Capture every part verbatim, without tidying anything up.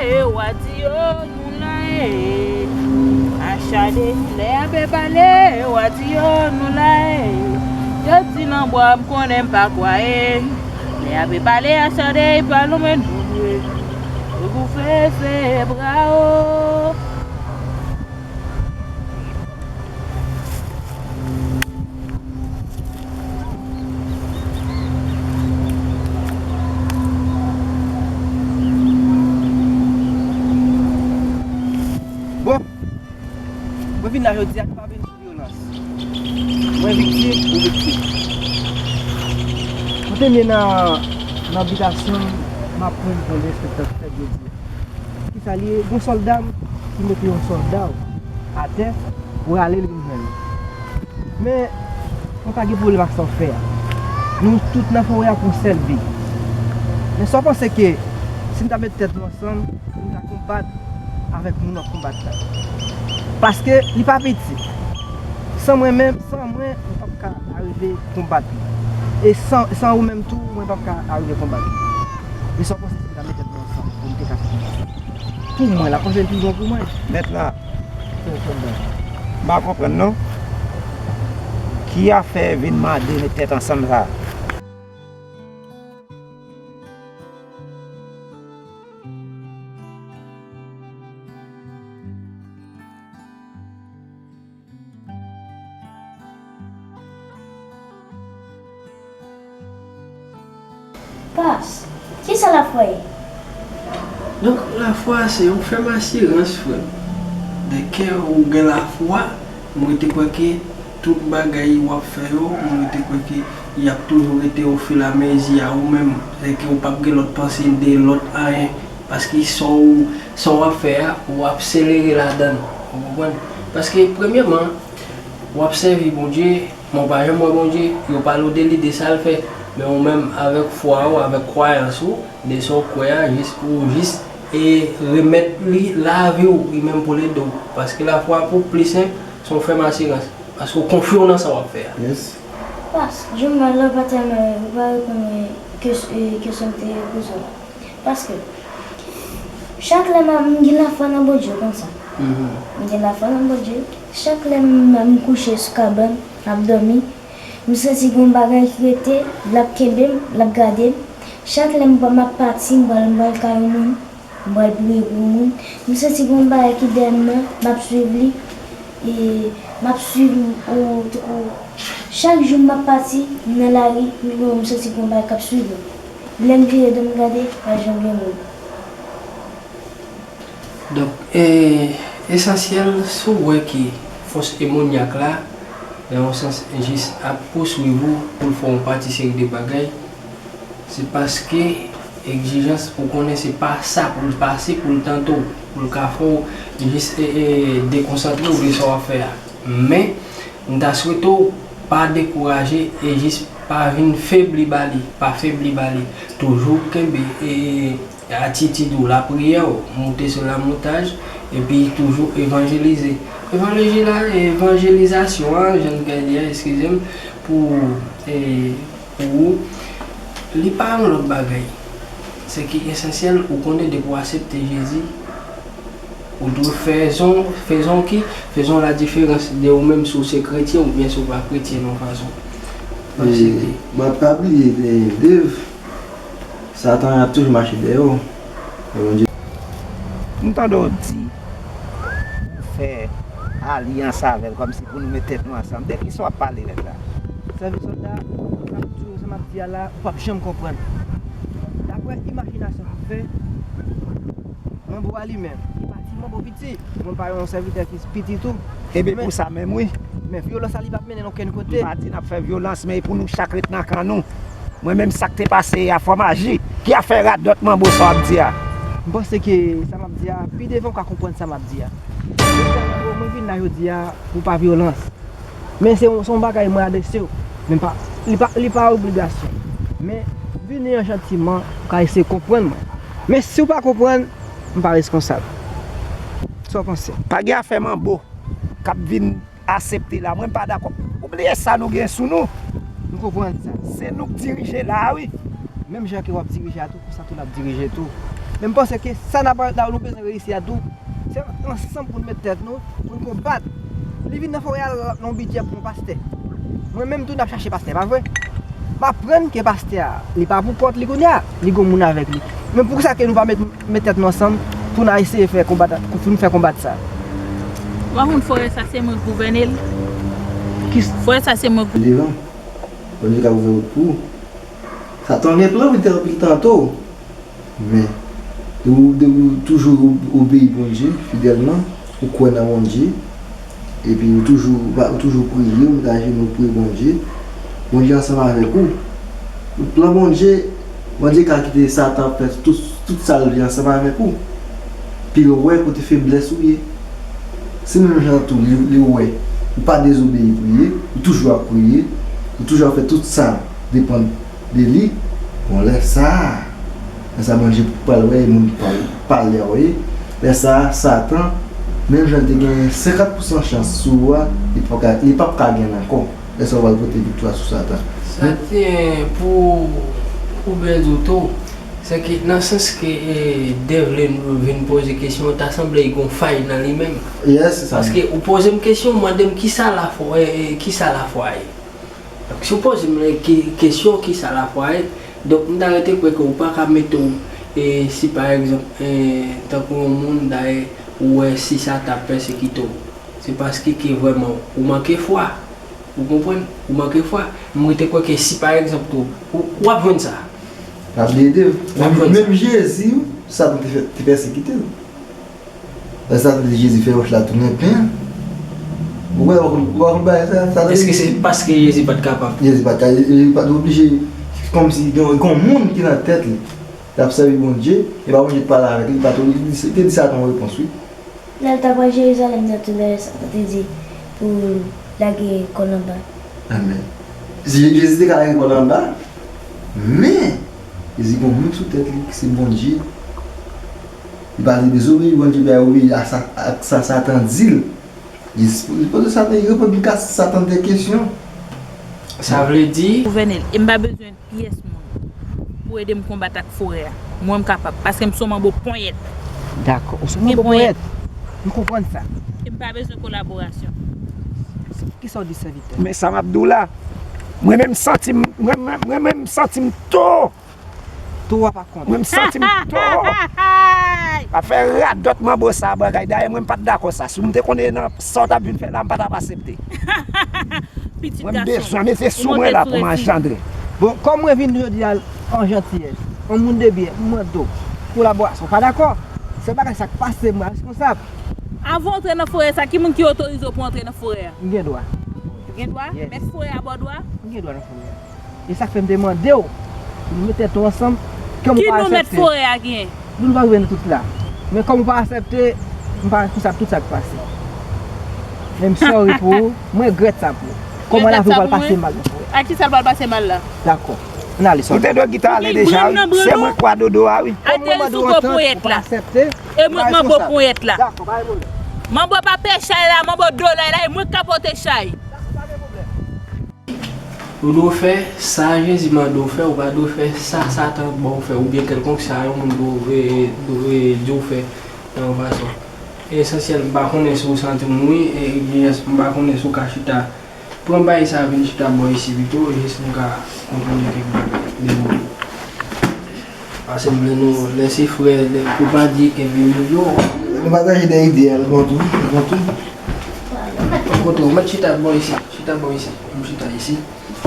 Wa di yo nou la e. Achade, lè a pe pale, wa di yo nou la e. Yo di nan bwa, m konnen m pa kwaye. Lè a pe pale, achade, pa lonmen nou ye. Yo pou fese bra o. Bon, mwen vin la jodi a, se pa vin pou vyolans. Mwen viktim, ou viktim. Mwen te mye nan, nan bitasyon m, m ap pran yon derespektan fèt jodi a. Kisa l ye? Gon sòlda m ki mete yon sòlda w atè pou rale l vin jwenn ou. Men, mwen pa gen pwoblèm ak sa w fè a. Nou tout nan forè a pou yon sèl bi. Men sa w panse ke si n ta met tèt nou ansanm, nou ta konbat avèk moun w ap konbat la? Paske li pa piti. San mwen menm, san mwen, ou p ap ka arive konbat li. E san, san ou menm tou, mwen p ap ka arive konbat li. Men sa w panse si n ta met tèt nou ansanm pou n te ka fè konsa? Pou mwen, l ap kontinye pi bon pou mwen. Mèt la, m pa konprann non. Ki afè vin mande met tèt ansanm sa? Pas, kisa lafwa ye? Donk, lafwa se yon fèm asirans, frè m. Dèke ou gen lafwa, m rete kwè ke tout bagay w ap fè yo, m rete kwè ke y ap toujou rete ofilamezi a ou menm. Sèke ou p ap gen lòt panse de lòt anyen. Paske sa w, sa w ap fè a, w ap selere ladan l. Ou konprann? Paske, premyèman, w ap sèvi Bondye, men w pa janm wè Bondye, yo pale w de li, de sa l fè. Men ou menm, avèk fwa w, avèk kwayans ou, de sa w kwè a, jis, ou jis, e remèt li lavi w, li menm pou l ede w. Paske lafwa pou pli senp, se yon fèm asirans. Paske w konfye w nan sa w ap fè a. Yes. Pas, Jumba, lè w pa tèlman, ou pa reponn mwen kes-, e, kesyon m te poze w la. Paske, chak lè m, m gen lafwa nan Bondye konsa. Mhm. M gen lafwa nan Bondye. Chak lè m, m kouche sou kabann, m ap dòmi, m santi gon bagay ki rete, l ap kenbe m, l ap gade m. Chak lè m, m ap pati, m pral, m pral kay yon moun, m pral priye pou yon moun. M santi gon bagay ki dèyè m nan, m ap swiv li. E m ap swiv ou, ou, ou, chak jou m ap pati nan lari, m, m santi gon bagay k ap swiv mwen. Lè m vire do m gade, pa janm gen moun. Donk, e, esansyèl, si w wè ke fòs demonyak la, nan yon sans, jis ap pouswiv ou pou l fè yon pati seri de bagay, se paske egzijans ou konnen se pa sa pou l pase, pou l tante w, pou l ka fè w jis, e, e, dekonsantre w de sa w ap fè a. Men, m ta swete w pa dekouraje e jis pa vin febli ba li, pa febli ba li. Toujou kenbe, e, atitid ou, lapriyè w, moute sou lamontaj, epi toujou evanjelize. Evanjeliza-, evanjelizasyon an, jan n ka di a, eskize m, pou, e, pou ou, li pa yon lòt bagay. Sa ki esansyèl, ou konnen depi w aksepte Jezi, ou dwe fè zon, fè zon ki, fè zon ladiferans de ou menm si w se kretyen oubyen si w pa kretyen nan fason. E, m ap pa bliye, e, Dave, Satan ap toujou mache dèyè w. Bondye. M tande w di, ou fè alyans avè l kòmsi pou nou met tèt nou ansanm. De kisa w ap pale nèt la? Sèvis sòlda, sa m di w, sa m ap di a la, ou p ap janm konprann. Daprè imajinasyon m fè, manbo a li menm, li pa ti manbo piti. Mwen pa yon sèvitè ki piti tou. Ebyen, pou sa menm, wi. Men vyolans la, li p ap mennen n okenn kote. M pa di n ap fè vyolans, men e pou nou chak ret nan kan nou. Mwen menm, sa k te pase yè a, fò m aji. Ki afè radòt manbo sa w ap di a? M panse ke sa m ap di a, pi devan w ka konprann sa m ap di a. Mwen vin la jodi a pou pa vyolans. Men se yon, se yon bagay mwen adrese w. Men pa, li pa, li pa obligasyon. Men vini an jantiman, ou ka eseye konprann mwen. Men si w pa konprann, m pa reskonsab. Sa w panse? Pa gen afè manbo k ap vin aksepte la. Mwen m pa dakò. Ou bliye sa nou gen sou nou. M konprann sa. Se nou k dirije la a, wi. Menm jan ke w ap dirije a tou, konsa tou l ap dirije tou. Men m panse ke sa n ap, la nou bezwen reyisi a tou, se ansanm pou n met tèt nou, pou n konbat. Li vin nan forè a, l ap nan yon bidjè pou yon pastè. Mwen menm tou, n ap chache pastè, pa vre? M aprann ke pastè a, li pa pou kont li kounye a, li gon moun avèk li. Men poukisa ke nou pa met, met tèt nou ansanm pou n eseye fè konbat, pou n fè konbat sa? Ou pa konn forè sa se mwen k gouvène l? Ki s- Forè sa se mwen k Devan. Bondye ka ouvè wout pou ou. Satan gen plan pou l te anpil tan anto w. Men, depi w, depi w toujou obeyi Bondye fidèlman, ou kwè nan Bondye, epi ou toujou, ou toujou priye, ou met ajenou, ou priye Bondye, Bondye ansanm avèk ou. Plan Bondye, Bondye ka kite Satan fè tout, tout sa l vle ansanm avèk ou. Epi l wè kote feblès ou ye. Se menm jan tou, li, li wè ou pa dezobeyi priye, ou toujou ap priye, ou toujou ap fè tout sa depann de li. Bon, lè sa a, lè sa a Bondye pral wè e moun ki pral pale a w ye. Lè sa a, Satan, menm jan l te gen senkant pousan chans sou ou a, li p ap ka, li p ap ka gen l ankò. Lè sa a, ou pral pote viktwa sou Satan. Sa te pou, pou bèl di w tou, se ke nan sans ke, eh, Devlin vin poze kesyon an, ta sanble l gen yon fay nan li menm. Yes, se sa. Paske ou poze m kesyon, ou mande m kisa lafwa, eh, eh, kisa lafwa ye. Donk, si w poze m ke-, kesyon kisa lafwa ye, donk m ta rete kwè ke ou pa ka mete w, eh, si pa egzanp, eh, tankou yon moun, dayè, ou wè si Satan ap pèsekite w, se paske ke vrèman ou manke fwa. Ou konprann? Ou manke fwa. M rete kwè ke si pa egzanp tou, ou, w ap jwenn sa. L ap ede w. W ap jwenn sa. Menm Jezi, Satan te fè, te pèsekite l. Lè Satan di Jezi fè wòch la tounen pen. Ou wè, ou, ou, ou bagay sa, Satan. Èske se paske Jezi pa t kapab? Jezi pa t ka, Jezi pa t oblije. Kòmsi gen, gen yon moun ki nan tèt li. L ap sèvi Bondye, e pa Bondye t pale avèk li, li pa t oblije, li te di Satan yon repons, wi. Lè l t ap pral Jerizalèm nan tou, lè Satan te di pou l lage kò l anba. Amèn. Je-, Jezi te ka lage kò l anba, men Jezi gen yon moun sou tèt li, ki se Bondye. Li pa te dezobeyi Bondye, men obeyi a sa, a sa Satan di l. Li, li poze Satan, li reponn Satan de kesyon. Sa vle di. Gouvène l, e m pa bezwen pyès moun pou ede m konbat ak forè a. Mwen, m kapab, paske m se yon manbo ponyèt. Dakò, ou se yon manbo ponyèt. M konprann sa. E m pa bezwen kolaborasyon. Kisa w di, sèvitè? Men sa m ap di w la, mwen menm santi m, mwen, mwen, mwen menm santi m tou. Tou a pa kont. Mwen m santi m tou. Pa fè radòt manbo sa bagay. Dayè, mwen m pa t dakò sa. Si m te konnen nan sa w t ap vin fè la, m pa t ap asepte. Pitit gason. Mwen bezwen mete sou mwen la pou m anjandre. Bon, kòm mwen vin jodi a an jantiyès, an moun de byen, m mande w kolaborasyon. W pa dakò? Se bagay sa k pase m, mwen responsab. Avan w antre nan forè sa, ki moun ki otorize w pou w antre nan forè a? M gen dwa. Gen dwa? Yes. Mèt forè a ba w dwa? M gen dwa nan forè a. E sa k fè m te mande w pou nou met tèt nou ansanm, kòm ou pa aksepte. Ki non mèt forè a genyen? Nou, nou pa rive nan tout la. Men kòm ou pa aksepte, m pa responsab tout sa k pase. Men m sorry pou ou, mwen regrèt sa pou ou. Kòman lavi w pral pase mal nan forè a? A kisa l pral pase mal la? Dakò. Ann ale, sorry. Ou te dwe kite ale deja, wi. Se mwen k wa dodo a, wi. Kòm mwen mande w antant, ou pa aksepte, ou pa responsab. E mwen k manbo ponyèt la. Dakò, pa gen pwoblèm. Manbo pa pè chay la, manbo do lay la, e mwen k ka pote chay. Dakò, pa gen pwoblèm. Ou dwe fè sa Jezi mande w fè, ou pa dwe fè sa Satan ba w fè, oubyen kèlkonk sa yon moun dwe, dwe di w fè nan yon fason. Esansyèl, m pa konnen si w santi w mouri, e, e, m pa konnen si w ka chita. Pran bagay sa vin chita bò isi pito, jis m ka kontwole kèk bagay de nou. Pase m vle nou, lè se frè, lè, pou pa di ke vini yo. Nou pataje de ide a, l bon tou, l bon tou. Kote w, mèt chita bò isi, chita bò isi, m chita isi.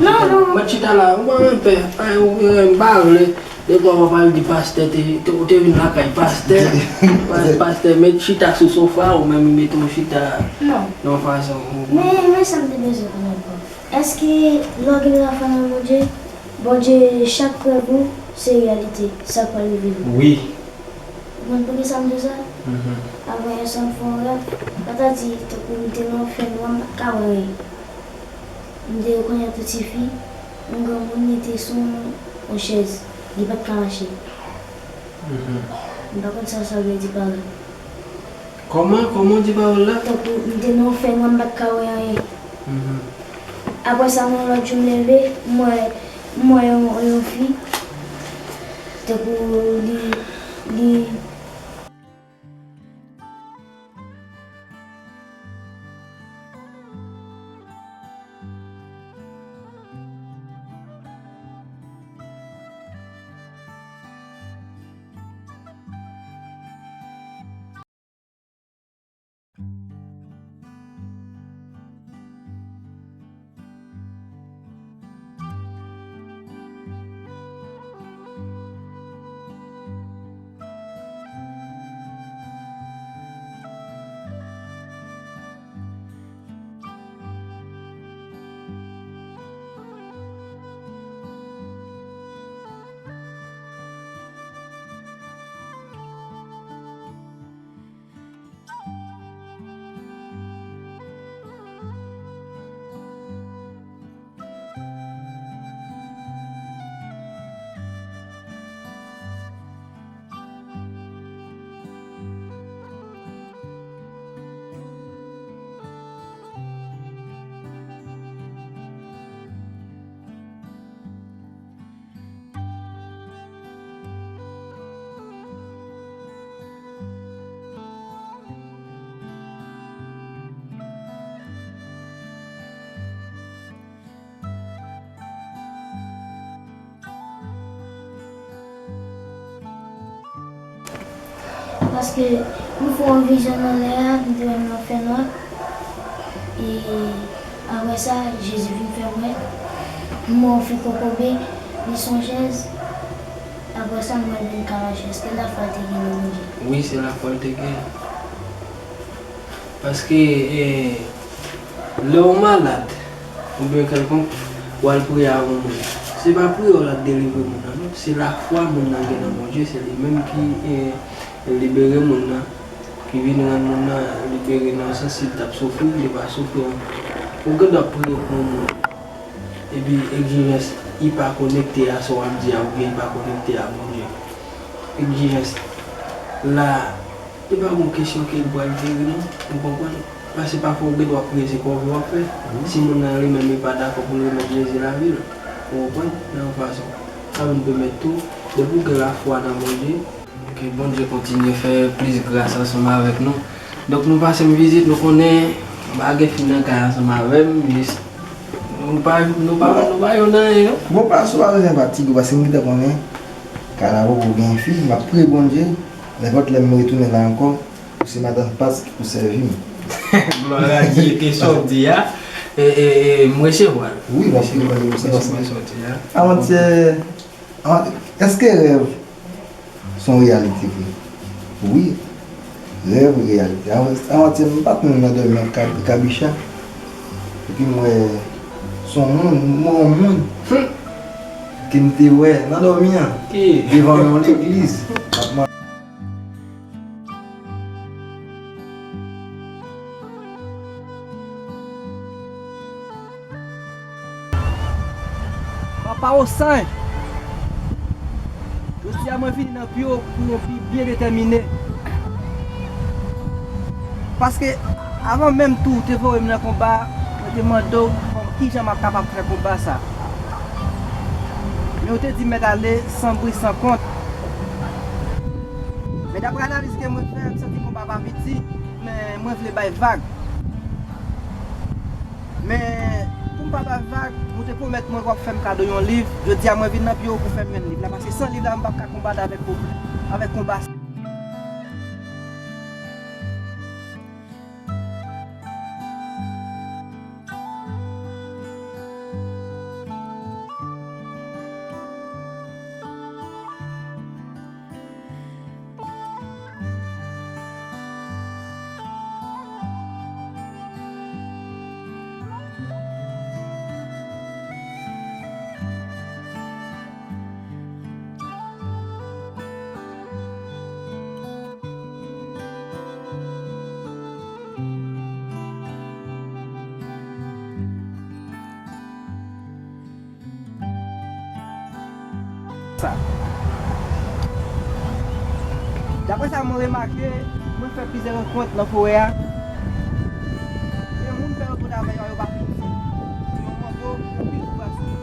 Non, non. Mèt chita la, ou pa menm pè, ay, ou, eh, m pa vle, de fwa w ap al di pastè, te, te, ou te vin lakay pastè, pa-, pastè mèt chita sou sofa, ou menm mete w chita nan fason. Men, men sa m te bezwen konnen ankò. Èske lè w gen lafwa nan Bondye, Bondye, chak prèv ou, se reyalite, sa k pral rive nou? Wi. Ou konn poukisa m di w sa? Mhm. Avan yè swa m fè yon rèv, pa ta di, tankou m te nan yon fènwa, m pa t ka wè anyen. M te rekonèt yon tifi, yon granmoun, li te sou yon chèz, li pa t ka mache. Mhm. M pa konn sa sa vle di pa la. Kòman, kòman w di pawòl la? Tankou m te nan yon fènwa, m pa t ka wè anyen. Mhm. Apre sa, yon lòt jou m leve, m wè, m wè yon, yon fi. Tankou li, m Li Paske m fè yon vizyon nan lè a, m te wè nan fènwa. E apre sa, Jezi vin fè m wè. M wè yon fi kokobe, li sou yon chèz. Apre sa, m wè l vin karaje. Èske lafwa l te gen nan Bondye? Wi, se lafwa l te gen. Paske, e, lè w malad, oubyen kèlkonk, w al priye avè yon moun. Se pa priyè w la k delivre moun nan, non. Se lafwa moun nan gen nan Bondye, se li menm ki, e, libere moun nan, ki vin rann moun nan libere nan sans si l t ap soufri, li pa soufri ankò. Ou gen dwa priye pou yon moun, epi egzijans li pa konekte a sa w ap di a, oubyen li pa konekte a Bondye. Egzijans la, li pa gon kesyon ke li pral geri, non. Ou konprann? Paske pafwa ou gen dwa priye se kòve w ap fè. Si moun nan li menm li pa dakò pou l remèt Jezi lavi l. Ou konprann? Nan yon fason. Sa vin pèmèt tou, depi w gen lafwa nan Bondye, ke Bondye kontinye fè plis gras ansanm avèk nou. Donk, nou pase m vizit, nou konnen m pa gen fi nan kay ansanm avè m, jis nou pa, nou pa, nou pa jwenn anyen, non. Bon, pase w pa bezwen fatige w, paske m gentan konnen kay la poko gen fi, m ap priye Bondye, nenpòt lè m retounen la ankò, pou se madanm Pas ki pou sèvi m. Glwa a Dye, ke sa w di a, e, e, e, m resevwa l. Wi, m ap priye Bondye pou sa, paske avantyè, avantyè, èske rèv se yon reyalite vre? Wi, rèv reyalite. Avan, avantyè, m pa t menm nan dòmi an, kab-, kabicha. Epi m wè se yon moun, m wè yon moun ke m te wè nan dòmi an, devan yon legliz. Papa Osanj, jodi a mwen vini nan pi w pou yon bi byen detèmine. Paske avan menm tou ou te voye m nan konba, mwen te mande w kòm kijan m ap kapab fè konba sa. Men ou te di m mèt ale san bri san kont. Men daprè analiz ke mwen fè, m santi konba pa piti, men mwen vle bay vag. Men, pou m pa bay vag, ou te pwomèt mwen w ap fè m kado yon liv. Jodi a, mwen vin nan pye w pou fè m jwenn liv la. Paske san liv la, m p ap ka konbat avèk pwoblèm, avèk konba sa. Sa. Daprè sa mwen remake, mwen fè plizyè rankont nan forè a. Men moun fè rankont avè yo, yo pa piti. Yo mande w, yo pil kouraj sou yo.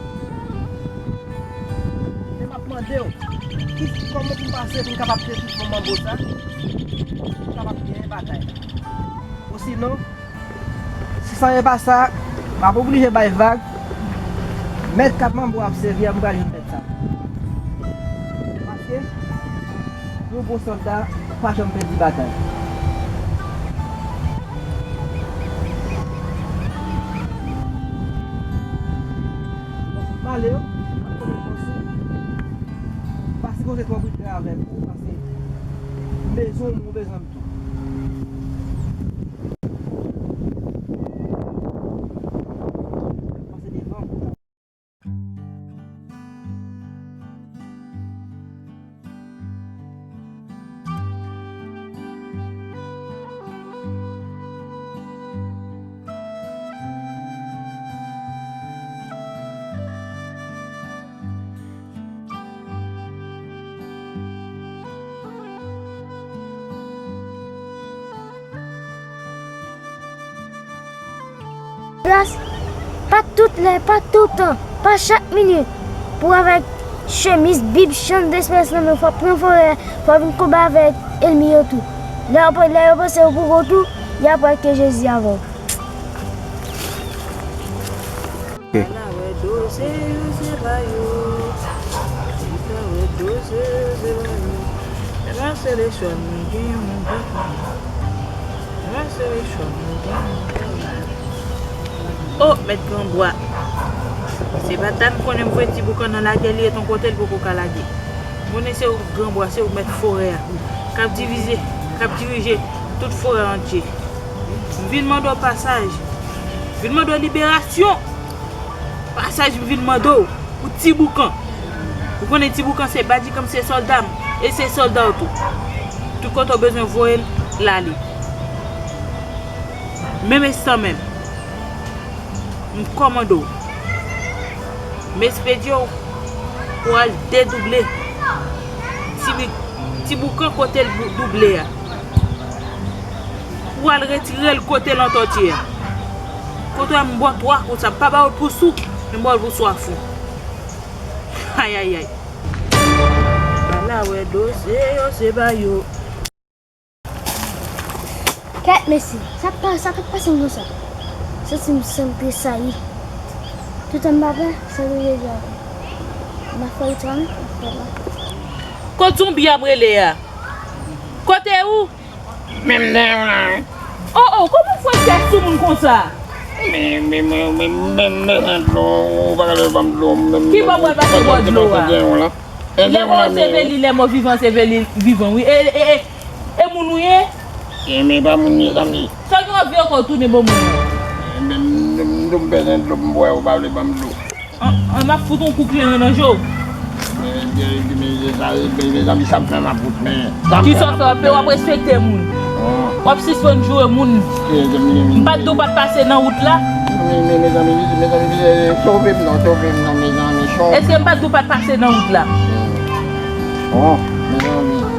Men m ap mande w, Kòman pou m pase pou m kapab detwi manbo sa, pou m kapab genyen batay la? Osinon, si sa e pa sa, m ap oblije bay vag. Mèt k ap manbo ap sèvi a, m pral jwenn mèt sa. Paske yon bon sòlda pa janm pèdi batay. Donk, m ale, m ap konnen kòs ou. Pa sipoze twò pripe avè m, paske m bezwen w, ou bezwen m tou. Pase devan m. Gras, pa tout lè, pa toutan, pa chak minit. Pou avèk chemiz, bib, chann de espès nan men, fò pran forè, fò vin konba avèk ènmi yo tou. Lè yo, lè yo panse yo poko tou, y ap wè ke Jezi avè w. Ala wè doze yo se pa yo. Ala wè doze yo se pa yo. E pa seleksyon nou gen yon bak. E pa seleksyon nou gen yon bak. O, mèt Granbwa. Se pa ta m konnen m voye Ti Boukan nan lagè, li ret yon kote, l poko ka lage. M konnen se ou Granbwa, se ou mèt forè a. K ap divize, k ap dirije tout forè antye. M vin mande w pasaj. M vin mande w liberasyon. Pasaj m vin mande w pou Ti Boukan. Ou konnen Ti Boukan se Badikanm, se sòlda m. E se sòlda w tou. Tout kote w bezwen voye l, l ale. Menm enstan menm. M kòmande w. M espedye w pou w al dedouble Ti, Ti Boukan kote l bou-, double a. Pou w al retire l kote l antòtye a. Kote w a m ba w twa kout sa, m pa ba w l pou sou, men m ba w l pou swaf ou. Ayayay. Ala wè doze yo se ba yo. Kèt mesye, sa k pa, sa k ap pase m konsa? Santi m sanm tresayi. Toutan m pa pè, sa rive di avè m. M ap fè l twa men, m ap fè l la. Kot zonbi ap rele a? Kote ou? Menm dèyè w la wi. O, o, kòman w fè fè sou moun konsa? Men, men, men, men, men, men, men, dlo, ou pa ka lè ban m dlo, men, ki bò pral pase bò dlo a? Lè mò se veli, lè mò vivan se veli vivan wi. E, e, e, e moun ou ye? E men pa moun mezanmi. Sa gen anvi ankò tounen ban moun nan? E men, m, m, m bezwen dlo m bwè, ou pa vle ban m dlo. An, an, m ap fout yon kou kleren nan je w. Men, men, men, men, sa, men, mezanmi, sa m fè m ap fout, men. Kisa w fè? W ap, w ap respekte moun. W ap sispann joure moun. M pa t di w pa t pase nan wout la? Men, men, mezanmi, mezanmi, sove m non, sove m non, mezanmi. Èske m pa t di w pa t pase nan wout la? Oh, mezanmi.